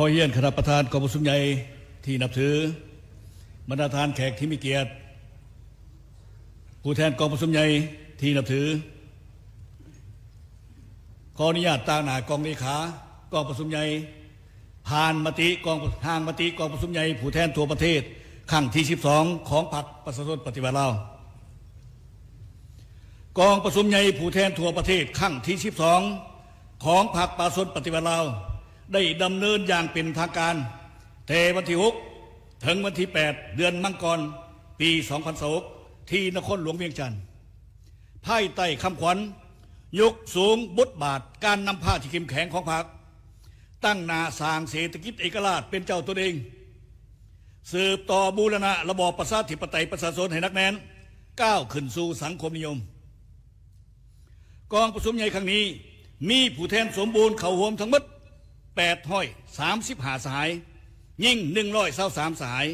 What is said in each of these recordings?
ຂໍຮຽນຄະນະປະທານກອງປະຊຸມໃຫຍ່ທີ່ນັບຖື, ບັນດາທ່ານແຂກທີ່ມີກຽດ, ຜູ້ແທນກອງປະຊຸມໃຫຍ່ທີ່ນັບຖື, ຂໍອະນຸຍາດຕາງໜ້າກອງເລຂາກອງປະຊຸມໃຫຍ່ ຜ່ານມະຕິກອງ ຮ່າງມະຕິກອງປະຊຸມໃຫຍ່ຜູ້ແທນທົ່ວປະເທດຄັ້ງທີສິບສອງ ຂອງພັກປະຊາຊົນປະຕິວັດລາວ. ກອງປະຊຸມໃຫຍ່ຜູ້ແທນທົ່ວປະເທດຄັ້ງທີສິບສອງ ຂອງພັກປະຊາຊົນປະຕິວັດລາວ ໄດ້ດຳເນີນຢ່າງເປັນທາງການ ແຕ່ວັນທີຫົກ ເຖິງວັນທີແປດ ເດືອນມັງກອນ ປີສອງພັນຊາວຫົກ ທີ່ນະຄອນຫຼວງວຽງຈັນ. ພາຍໃຕ້ຄຳຂວັນ ຍົກສູງບົດບາດການນຳພາທີ່ເຂັ້ມແຂງຂອງພັກ, ຕັ້ງໜ້າສ້າງເສດຖະກິດເອກະລາດເປັນເຈົ້າຕົນເອງ, ສືບຕໍ່ບູລະນະລະບອບປະຊາທິປະໄຕປະຊາຊົນໃຫ້ໜັກແໜ້ນ, ກ້າວຂຶ້ນສູ່ສັງຄົມນິຍົມ. ກອງປະຊຸມໃຫຍ່ຄັ້ງນີ້ ມີຜູ້ແທນສົມບູນເຂົ້າຮ່ວມທັງໝົດ ແປດຮ້ອຍສາມສິບຫ້າສະຫາຍ, ຍິງໜຶ່ງຮ້ອຍຊາວສາມສະຫາຍ,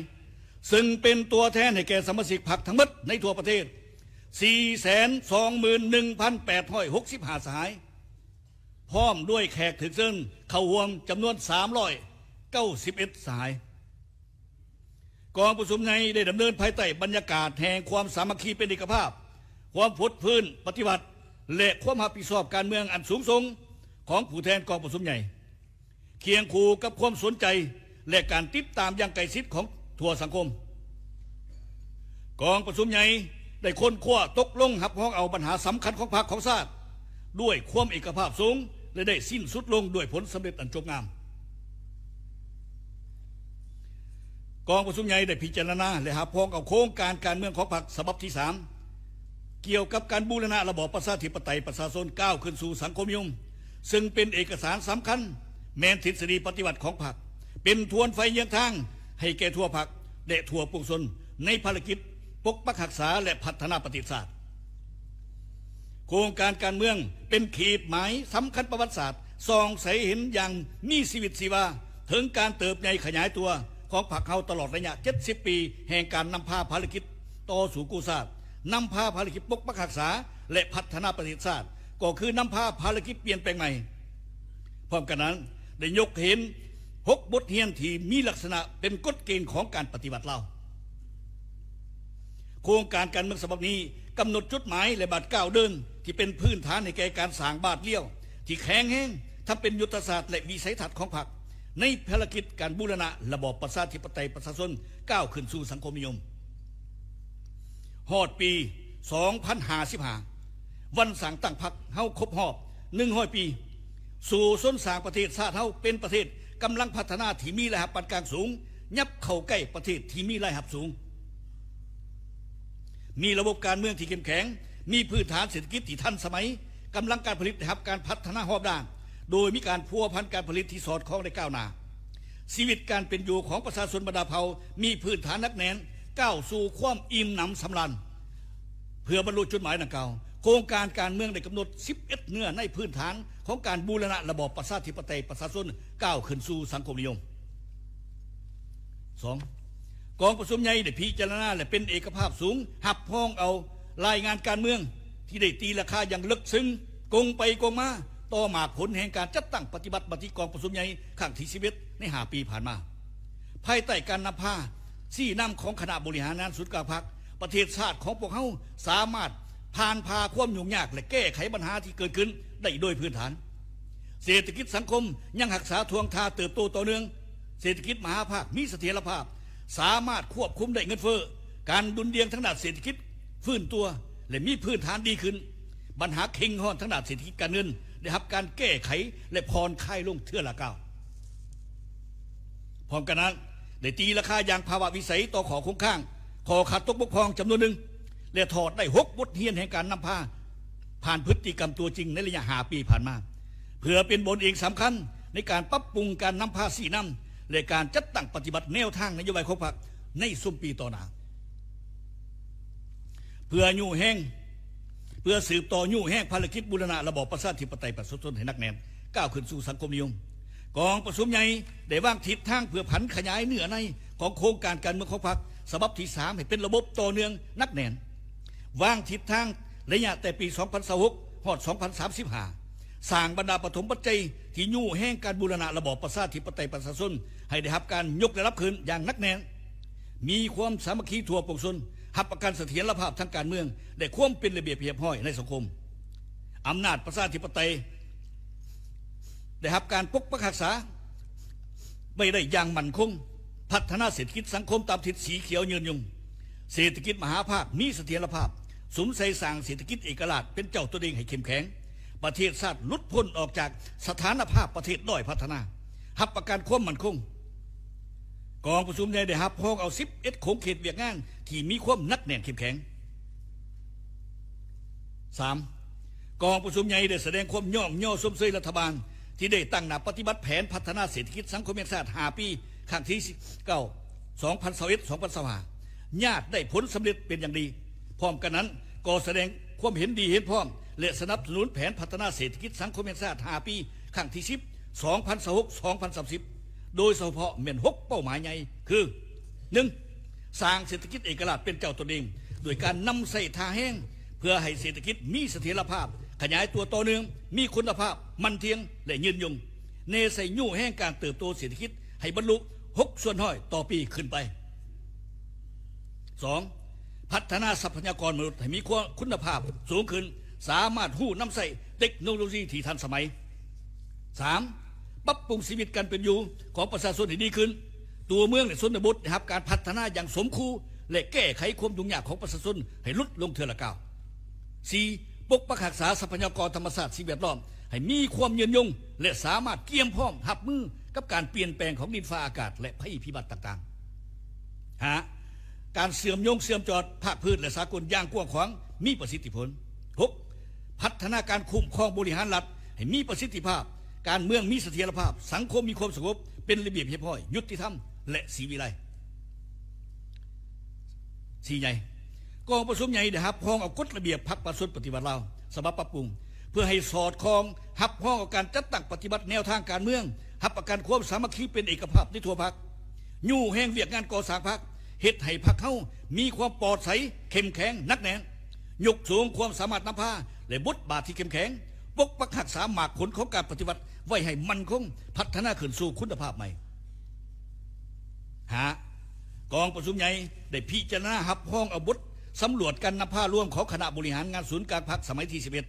ເຊິ່ງເປັນຕົວແທນໃຫ້ແກ່ສະມາຊິກພັກທັງໝົດໃນທົ່ວປະເທດ ສີ່ແສນສອງໝື່ນໜຶ່ງພັນແປດຮ້ອຍຫົກສິບຫ້າສະຫາຍ, ພ້ອມດ້ວຍແຂກຖືກເຊີນເຂົ້າຮ່ວມຈຳນວນສາມຮ້ອຍເກົ້າສິບເອັດສະຫາຍ. ກອງປະຊຸມໃຫຍ່ໄດ້ດຳເນີນພາຍໃຕ້ບັນຍາກາດແຫ່ງຄວາມສາມັກຄີເປັນເອກະພາບ, ຄວາມຟົດຟື້ນປະຕິວັດ ແລະ ຄວາມຮັບຜິດຊອບການເມືອງອັນສູງສົ່ງຂອງຜູ້ແທນກອງປະຊຸມໃຫຍ່, ຄຽງຄູ່ກັບຄວາມສົນໃຈ ແລະ ການຕິດຕາມຢ່າງໃກ້ຊິດຂອງທົ່ວສັງຄົມ. ກອງປະຊຸມໃຫຍ່ໄດ້ຄົ້ນຄວ້າຕົກລົງຮັບຮອງເອົາບັນຫາສຳຄັນຂອງພັກຂອງຊາດ ດ້ວຍຄວາມເອກະພາບສູງ ແລະ ໄດ້ສິ້ນສຸດລົງດ້ວຍຜົນສຳເລັດອັນຈົບງາມ. ກອງປະຊຸມໃຫຍ່ໄດ້ພິຈາລະນາ ແລະ ຮັບຮອງເອົາໂຄງການການເມືອງຂອງພັກສະບັບທີສາມ ກ່ຽວກັບການບູລະນະລະບອບປະຊາທິປະໄຕປະຊາຊົນກ້າວຂຶ້ນສູ່ສັງຄົມນິຍົມ, ເຊິ່ງເປັນເອກະສານສຳຄັນ, ແມ່ນທິດສະດີປະຕິວັດຂອງພັກ, ເປັນທວນໄຟເຍືອງທາງໃຫ້ແກ່ທົ່ວພັກ ແລະ ທົ່ວປວງຊົນໃນພາລະກິດປົກປັກຮັກສາ ແລະ ພັດທະນາປະເທດຊາດ. ໂຄງການການເມືອງເປັນຂີດໝາຍສຳຄັນປະຫວັດສາດ ສ່ອງໃສເຫັນຢ່າງມີຊີວິດຊີວາເຖິງການເຕີບໃຫຍ່ຂະຫຍາຍຕົວຂອງພັກເຮົາຕະຫຼອດໄລຍະເຈັດສິບປີແຫ່ງການນຳພາພາລະກິດຕໍ່ສູ້ກູ້ຊາດ, ນຳພາພາລະກິດປົກປັກຮັກສາ ແລະ ພັດທະນາປະເທດຊາດ, ກໍຄືນຳພາພາລະກິດປ່ຽນແປງໃໝ່. ພ້ອມກັນນັ້ນ ໄດ້ຍົກເຫັນຫົກບົດຮຽນທີ່ມີລັກສະນະເປັນກົດເກນຂອງການປະຕິວັດລາວ. ໂຄງການການເມືອງສະບັບນີ້ກຳນົດຈຸດໝາຍ ແລະ ບາດກ້າວເດີນທີ່ເປັນພື້ນຖານໃຫ້ແກ່ການສ້າງບາດລ້ຽວທີ່ແຂງແຮງ, ທຳເປັນຍຸດທະສາດ ແລະ ວິໄສທັດຂອງພັກໃນພາລະກິດການບູລະນະລະບອບປະຊາທິປະໄຕປະຊາຊົນກ້າວຂຶ້ນສູ່ສັງຄົມນິຍົມ. ຮອດປີສອງພັນຫ້າສິບຫ້າ ວັນສ້າງຕັ້ງພັກເຮົາຄົບຮອບໜຶ່ງຮ້ອຍປີ, ສູ້ຊົນສ້າງປະເທດຊາດເຮົາເປັນປະເທດກຳລັງພັດທະນາທີ່ມີລາຍຮັບປານກາງສູງ, ຫຍັບເຂົ້າໃກ້ປະເທດທີ່ມີລາຍຮັບສູງ, ມີລະບົບການເມືອງທີ່ເຂັ້ມແຂງ, ມີພື້ນຖານເສດຖະກິດທີ່ທັນສະໄໝ, ກຳລັງການຜະລິດໄດ້ຮັບການພັດທະນາຮອບດ້ານ, ໂດຍມີການພົວພັນການຜະລິດທີ່ສອດຄ່ອງ ແລະ ກ້າວໜ້າ. ຊີວິດການເປັນຢູ່ຂອງປະຊາຊົນບັນດາເຜົ່າມີພື້ນຖານໜັກແໜ້ນ, ກ້າວສູ່ຄວາມອີ່ມໜຳສຳລານ. ເພື່ອບັນລຸຈຸດໝາຍດັ່ງກ່າວ, ໂຄງການການເມືອງໄດ້ກຳນົດສິບເອັດເນື້ອໃນພື້ນຖານຂອງການບູລະນະລະບອບປະຊາທິປະໄຕປະຊາຊົນ ກ້າວຂຶ້ນສູ່ສັງຄົມນິຍົມ. ສອງ, ກອງປະຊຸມໃຫຍ່ໄດ້ພິຈາລະນາ ແລະ ເປັນເອກະພາບສູງ ຮັບຮອງເອົາລາຍງານການເມືອງ ທີ່ໄດ້ຕີລາຄາຢ່າງເລິກເຊິ່ງ, ກົງໄປກົງມາ ຕໍ່ໝາກຜົນແຫ່ງການຈັດຕັ້ງປະຕິບັດມະຕິກອງປະຊຸມໃຫຍ່ຄັ້ງທີສິບເອັດ ໃນຫ້າປີຜ່ານມາ. ພາຍໃຕ້ການນຳພາຊີ້ນຳຂອງຄະນະບໍລິຫານງານສູນກາງພັກ, ປະເທດຊາດຂອງພວກເຮົາສາມາດຜ່ານຜ່າຄວາມຫຍຸ້ງຍາກ ແລະ ແກ້ໄຂບັນຫາທີ່ເກີດຂຶ້ນໄດ້ໂດຍພື້ນຖານ. ເສດຖະກິດສັງຄົມຍັງຮັກສາທ່ວງທ່າເຕີບໂຕຕໍ່ເນື່ອງ. ເສດຖະກິດມະຫາພາກມີສະຖຽນລະພາບ, ສາມາດຄວບຄຸມໄດ້ເງິນເຟີ້, ການດຸ່ນດ່ຽງທາງດ້ານເສດຖະກິດຟື້ນຕົວ ແລະ ມີພື້ນຖານດີຂຶ້ນ. ບັນຫາເຄັ່ງຮ້ອນທາງດ້ານເສດຖະກິດການເງິນໄດ້ຮັບການແກ້ໄຂ ແລະ ຜ່ອນຄາຍລົງເທື່ອລະກ້າວ. ພ້ອມກັນນັ້ນ, ໄດ້ຕີລາຄາຢ່າງພາວະວິໄສຕໍ່ຂໍ້ຄົງຄ້າງ, ຂໍ້ຂາດຕົກບົກຜ່ອງຈຳນວນໜຶ່ງ ແລະ ຖອດໄດ້ຫົກບົດຮຽນແຫ່ງການນຳພາ ຜ່ານພຶດຕິກຳຕົວຈິງໃນໄລຍະຫ້າປີຜ່ານມາ, ເພື່ອເປັນບ່ອນອີງສຳຄັນໃນການປັບປຸງການນຳພາຊີ້ນຳ ແລະ ການຈັດຕັ້ງປະຕິບັດແນວທາງນະໂຍບາຍຂອງພັກໃນຊຸມປີຕໍ່ໜ້າ. ເພື່ອຍູ້ແຮງ, ເພື່ອສືບຕໍ່ຍູ້ແຮງພາລະກິດບູລະນະລະບອບປະຊາທິປະໄຕປະຊາຊົນໃຫ້ໜັກແໜ້ນ, ກ້າວຂຶ້ນສູ່ສັງຄົມນິຍົມ, ກອງປະຊຸມໃຫຍ່ໄດ້ວາງທິດທາງເພື່ອຜັນຂະຫຍາຍເນື້ອໃນຂອງໂຄງການການເມືອງຂອງພັກສະບັບທີສາມ ໃຫ້ເປັນລະບົບຕໍ່ເນື່ອງໜັກແໜ້ນ. ວາງທິດທາງໄລຍະແຕ່ປີສອງພັນຊາວຫົກ ຮອດສອງພັນສາມສິບຫ້າ, ສ້າງບັນດາປະຖົມປັດໄຈທີ່ຍູ້ແຮງການບູລະນະລະບອບປະຊາທິປະໄຕປະຊາຊົນ ໃຫ້ໄດ້ຮັບການຍົກລະດັບຂຶ້ນຢ່າງໜັກແໜ້ນ, ມີຄວາມສາມັກຄີທົ່ວປວງຊົນ, ຮັບປະກັນສະຖຽນລະພາບທາງການເມືອງ ແລະ ຄວາມເປັນລະບຽບຮຽບຮ້ອຍໃນສັງຄົມ. ອຳນາດປະຊາທິປະໄຕໄດ້ຮັບການປົກປັກຮັກສາໄວ້ໄດ້ຢ່າງໝັ້ນຄົງ, ພັດທະນາເສດຖະກິດສັງຄົມຕາມທິດສີຂຽວຍືນຍົງ, ເສດຖະກິດມະຫາພາກມີສະຖຽນລະພາບ, ສຸມໃສ່ສ້າງເສດຖະກິດເອກະລາດເປັນເຈົ້າຕົນເອງໃຫ້ເຂັ້ມແຂງ, ປະເທດຊາດຫຼຸດພົ້ນອອກຈາກສະຖານະພາບປະເທດດ້ອຍພັດທະນາ, ຮັບປະກັນຄວາມໝັ້ນຄົງ. ກອງປະຊຸມໃຫຍ່ໄດ້ຮັບຮອງເອົາສິບເອັດຂົງເຂດວຽກງານທີ່ມີຄວາມໜັກແໜ້ນເຂັ້ມແຂງ. ສາມ, ກອງປະຊຸມໃຫຍ່ໄດ້ສະແດງຄວາມຍ້ອງຍໍຊົມເຊີຍລັດຖະບານທີ່ໄດ້ຕັ້ງໜ້າປະຕິບັດແຜນພັດທະນາເສດຖະກິດສັງຄົມແຫ່ງຊາດຫ້າປີ ຄັ້ງທີເກົ້າ ສອງພັນຊາວເອັດ ສອງພັນຊາວຫ້າ ຍາດໄດ້ຜົນສຳເລັດເປັນຢ່າງດີ. ພ້ອມກັນນັ້ນກໍສະແດງຄວາມເຫັນດີເຫັນພ້ອມ ແລະ ສະໜັບສະໜູນແຜນພັດທະນາເສດຖະກິດສັງຄົມແຫ່ງຊາດຫ້າປີ ຄັ້ງທີສິບ ສອງພັນຊາວຫົກ ສອງພັນສາມສິບ ໂດຍສະເພາະແມ່ນຫົກເປົ້າໝາຍໃຫຍ່ຄື ໜຶ່ງ, ສ້າງເສດຖະກິດເອກະລາດເປັນເຈົ້າຕົນເອງ ໂດຍການນຳໃຊ້ທ່າແຮງ ເພື່ອໃຫ້ເສດຖະກິດມີສະຖຽນລະພາບ, ຂະຫຍາຍຕົວຕໍ່ເນື່ອງ, ມີຄຸນນະພາບ, ໝັ້ນທ່ຽງ ແລະ ຍືນຍົງ, ແນໃສ່ຍູ້ແຮງການເຕີບໂຕເສດຖະກິດໃຫ້ບັນລຸຫົກສ່ວນຮ້ອຍຕໍ່ປີຂຶ້ນໄປ. ສອງ, ພັດທະນາຊັບພະຍາກອນມະນຸດໃຫ້ມີຄຸນນະພາບສູງຂຶ້ນ, ສາມາດຮູ້ນຳໃຊ້ເຕັກໂນໂລຢີທີ່ທັນສະໄໝ. ສາມ, ປັບປຸງຊີວິດການເປັນຢູ່ຂອງປະຊາຊົນໃຫ້ດີຂຶ້ນ, ຕົວເມືອງ ແລະ ຊົນນະບົດໄດ້ຮັບການພັດທະນາຢ່າງສົມຄູ່ ແລະ ແກ້ໄຂຄວາມຫຍຸ້ງຍາກຂອງປະຊາຊົນໃຫ້ຫຼຸດລົງເທື່ອລະກ້າວ. ສີ່, ປົກປັກຮັກສາຊັບພະຍາກອນທຳມະຊາດສິ່ງແວດລ້ອມໃຫ້ມີຄວາມຍືນຍົງ ແລະ ສາມາດກຽມພ້ອມຮັບມືກັບການປ່ຽນແປງຂອງດິນຟ້າອາກາດ ແລະ ໄພພິບັດຕ່າງໆ. ຫ້າ, ການເຊື່ອມໂຍງເຊື່ອມຈອດພາກພື້ນ ແລະ ສາກົນຢ່າງກວ້າງຂວາງມີປະສິດທິຜົນ. ຫົກ, ພັດທະນາການຄຸ້ມຄອງບໍລິຫານລັດໃຫ້ມີປະສິດທິພາບ, ການເມືອງມີສະຖຽນລະພາບ, ສັງຄົມມີຄວາມສະຫງົບ, ເປັນລະບຽບຮຽບຮ້ອຍ, ຍຸຕິທຳ ແລະ ສີວິໄລ. ສີ່ໃຫຍ່, ກອງປະຊຸມໃຫຍ່ໄດ້ຮັບຮອງເອົາກົດລະບຽບພັກປະຊາຊົນປະຕິວັດລາວ ສະບັບປັບປຸງ ເພື່ອໃຫ້ສອດຄ່ອງຮັບຮອງເອົາການຈັດຕັ້ງປະຕິບັດແນວທາງການເມືອງ, ຮັບປະກັນຄວາມສາມັກຄີເປັນເອກະພາບໃນທົ່ວພັກ, ຍູ້ແຮງວຽກງານກໍ່ສ້າງພັກ, ເຮັດໃຫ້ພັກເຮົາມີຄວາມປອດໃສ, ເຂັ້ມແຂງ, ໜັກແໜ້ນ, ຍົກສູງຄວາມສາມາດນຳພາ ແລະ ບົດບາດທີ່ເຂັ້ມແຂງ, ປົກປັກຮັກສາໝາກຜົນຂອງການປະຕິວັດໄວ້ໃຫ້ໝັ້ນຄົງ, ພັດທະນາຂຶ້ນສູ່ຄຸນນະພາບໃໝ່. ຫ້າ, ກອງປະຊຸມໃຫຍ່ໄດ້ພິຈາລະນາຮັບຮອງເອົາບົດສຳຫຼວດການນຳພາລວມຂອງຄະນະບໍລິຫານງານສູນກາງພັກສະໄໝທີສິບເອັດ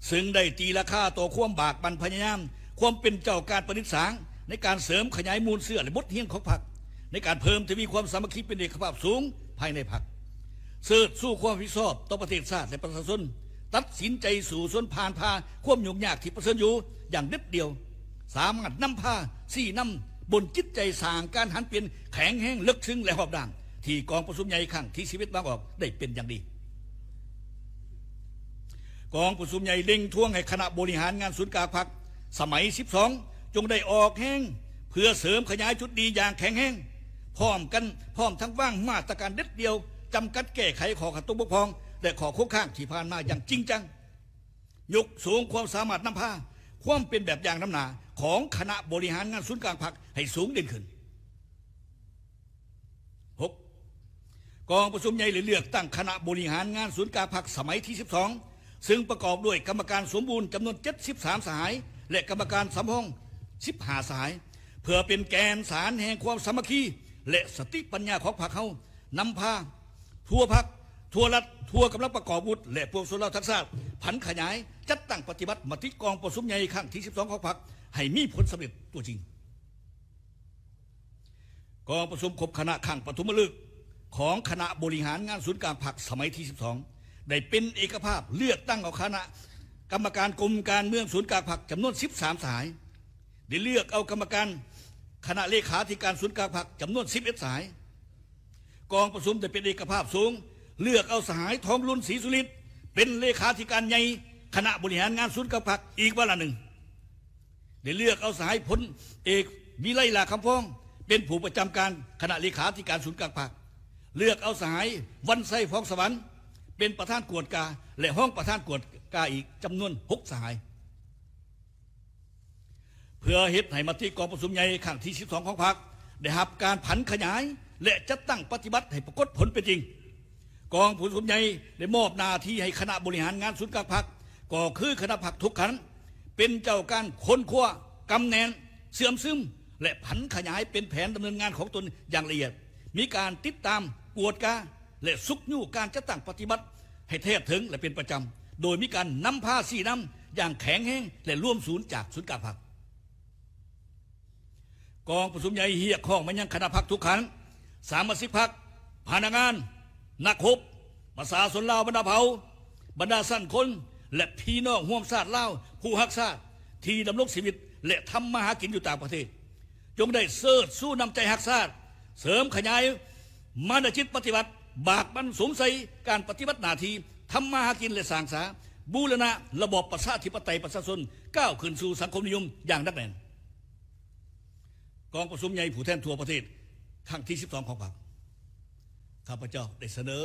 ເຊິ່ງໄດ້ຕີລາຄາຕໍ່ຄວາມບາກບັ່ນພະຍາຍາມ, ຄວາມເປັນເຈົ້າການປະດິດສ້າງໃນການເສີມຂະຫຍາຍມູນເຊື້ອ ແລະ ບົດຮຽນຂອງພັກ, ໃນການເພີ່ມທະວີຄວາມສາມັກຄີເປັນເອກະພາບສູງພາຍໃນພັກ, ເຊີດຊູຄວາມຮັບຜິດຊອບຕໍ່ປະເທດຊາດ ແລະ ປະຊາຊົນ, ຕັດສິນໃຈສູ້ຊົນຜ່ານຜ່າຄວາມຫຍຸ້ງຍາກທີ່ປະເຊີນຢູ່ຢ່າງເດັດດ່ຽວ, ສາມາດນຳພາຊີ້ນຳບົນຈິດໃຈສ້າງການຫັນປ່ຽນແຂງແຮງເລິກເຊິ່ງ ແລະ ຮອບດ້ານ ທີ່ກອງປະຊຸມໃຫຍ່ຄັ້ງທີສິບເອັດວາງອອກໄດ້ເປັນຢ່າງດີ. ກອງປະຊຸມໃຫຍ່ເລັ່ງທວງໃຫ້ຄະນະບໍລິຫານງານສູນກາງພັກສະໄໝສິບສອງ ຈົ່ງໄດ້ອອກແຮງເພື່ອເສີມຂະຫຍາຍຈຸດດີຢ່າງແຂງແຮງ, ພ້ອມກັນ, ພ້ອມທັງວາງມາດຕະການເດັດດ່ຽວ ຈຳກັດແກ້ໄຂຂໍ້ຂັດຕົງບົກຜ່ອງ ແລະ ຂໍ້ຄົງຄ້າງທີ່ຜ່ານມາຢ່າງຈິງຈັງ, ຍົກສູງຄວາມສາມາດນຳພາ, ຄວາມເປັນແບບຢ່າງນຳໜ້າຂອງຄະນະບໍລິຫານງານສູນກາງພັກໃຫ້ສູງເດັ່ນຂຶ້ນ. ຫົກ, ກອງປະຊຸມໃຫຍ່ໄດ້ເລືອກຕັ້ງຄະນະບໍລິຫານງານສູນກາງພັກສະໄໝທີສິບສອງ ເຊິ່ງປະກອບດ້ວຍກຳມະການສົມບູນຈຳນວນເຈັດສິບສາມສະຫາຍ ແລະ ກຳມະການສຳຮອງສິບຫ້າສະຫາຍ ເພື່ອເປັນແກນສານແຫ່ງຄວາມສາມັກຄີ ແລະ ສະຕິປັນຍາຂອງພັກເຮົາ ນຳພາທົ່ວພັກ, ທົ່ວລັດ, ທົ່ວກຳລັງປະກອບອາວຸດ ແລະ ປວງຊົນລາວທັງຊາດ ຜັນຂະຫຍາຍ, ຈັດຕັ້ງປະຕິບັດມະຕິກອງປະຊຸມໃຫຍ່ຄັ້ງທີສິບສອງຂອງພັກໃຫ້ມີຜົນສຳເລັດຕົວຈິງ. ກອງປະຊຸມຄົບຄະນະຄັ້ງປະຖົມມະລຶກຂອງຄະນະບໍລິຫານງານສູນກາງພັກສະໄໝທີສິບສອງ ໄດ້ເປັນເອກະພາບເລືອກຕັ້ງເອົາຄະນະກຳມະການກົມການເມືອງສູນກາງພັກຈຳນວນສິບສາມສະຫາຍ, ໄດ້ເລືອກເອົາກຳມະການຄະນະເລຂາທິການສູນກາງພັກຈຳນວນສິບເອັດສະຫາຍ. ກອງປະຊຸມໄດ້ເປັນເອກະພາບສູງ ເລືອກເອົາສະຫາຍ ທອງລຸນ ສີສຸລິດ ເປັນເລຂາທິການໃຫຍ່ຄະນະບໍລິຫານງານສູນກາງພັກອີກວາລະໜຶ່ງ. ໄດ້ເລືອກເອົາສະຫາຍ ພົນເອກ ວິໄລ ຫຼ້າຄຳຟອງ ເປັນຜູ້ປະຈຳການຄະນະເລຂາທິການສູນກາງພັກ, ເລືອກເອົາສະຫາຍ ວັນໄຊ ພອງສະຫວັນ ເປັນປະທານກວດກາ ແລະ ຮອງປະທານກວດກາອີກຈຳນວນຫົກສະຫາຍ. ເພື່ອເຮັດໃຫ້ມະຕິກອງປະຊຸມໃຫຍ່ຄັ້ງທີສິບສອງຂອງພັກໄດ້ຮັບການຜັນຂະຫຍາຍ ແລະ ຈັດຕັ້ງປະຕິບັດໃຫ້ປາກົດຜົນເປັນຈິງ, ກອງປະຊຸມໃຫຍ່ໄດ້ມອບໜ້າທີ່ໃຫ້ຄະນະບໍລິຫານງານສູນກາງພັກ ກໍຄືຄະນະພັກທຸກຂັ້ນ ເປັນເຈົ້າການຄົ້ນຄວ້າ, ກຳແໜ້ນ, ເຊື່ອມຊຶມ ແລະ ຜັນຂະຫຍາຍເປັນແຜນດຳເນີນງານຂອງຕົນຢ່າງລະອຽດ, ມີການຕິດຕາມ, ກວດກາ ແລະ ຊຸກຍູ້ການຈັດຕັ້ງປະຕິບັດໃຫ້ແທດເຖິງ ແລະ ເປັນປະຈຳ, ໂດຍມີການນຳພາຊີ້ນຳຢ່າງແຂງແຮງ ແລະ ລວມສູນຈາກສູນກາງພັກ. ກອງປະຊຸມໃຫຍ່ຮຽກຮ້ອງມາຍັງຄະນະພັກທຸກຂັ້ນ, ສະມາຊິກພັກ, ພະນັກງານ, ນັກຮົບ, ປະຊາຊົນລາວບັນດາເຜົ່າ, ບັນດາຊັ້ນຄົນ ແລະ ພີ່ນ້ອງຮ່ວມຊາດລາວຜູ້ຮັກຊາດທີ່ດຳລົງຊີວິດ ແລະ ທຳມາຫາກິນຢູ່ຕ່າງປະເທດ, ຈົ່ງໄດ້ເຊີດຊູນ້ຳໃຈຮັກຊາດ, ເສີມຂະຫຍາຍມານະຈິດປະຕິວັດ, ບາກບັນສຸມໃສ່ການປະຕິບັດໜ້າທີ່, ທຳມາຫາກິນ ແລະ ສ້າງສາ, ບູລະນະລະບອບປະຊາທິປະໄຕປະຊາຊົນ, ກ້າວຂຶ້ນສູ່ສັງຄົມນິຍົມຢ່າງໜັກແໜ້ນ. ກອງປະຊຸມໃຫຍ່ຜູ້ແທນທົ່ວປະເທດຄັ້ງທີສິບສອງຂອງພັກ. ຂ້າພະເຈົ້າໄດ້ສະເໜີ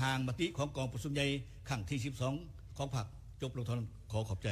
ຮ່າງມະຕິຂອງກອງປະຊຸມໃຫຍ່ຄັ້ງທີສິບສອງຂອງພັກ ຈົບລົງເທົ່ານັ້ນ. ຂໍຂອບໃຈ.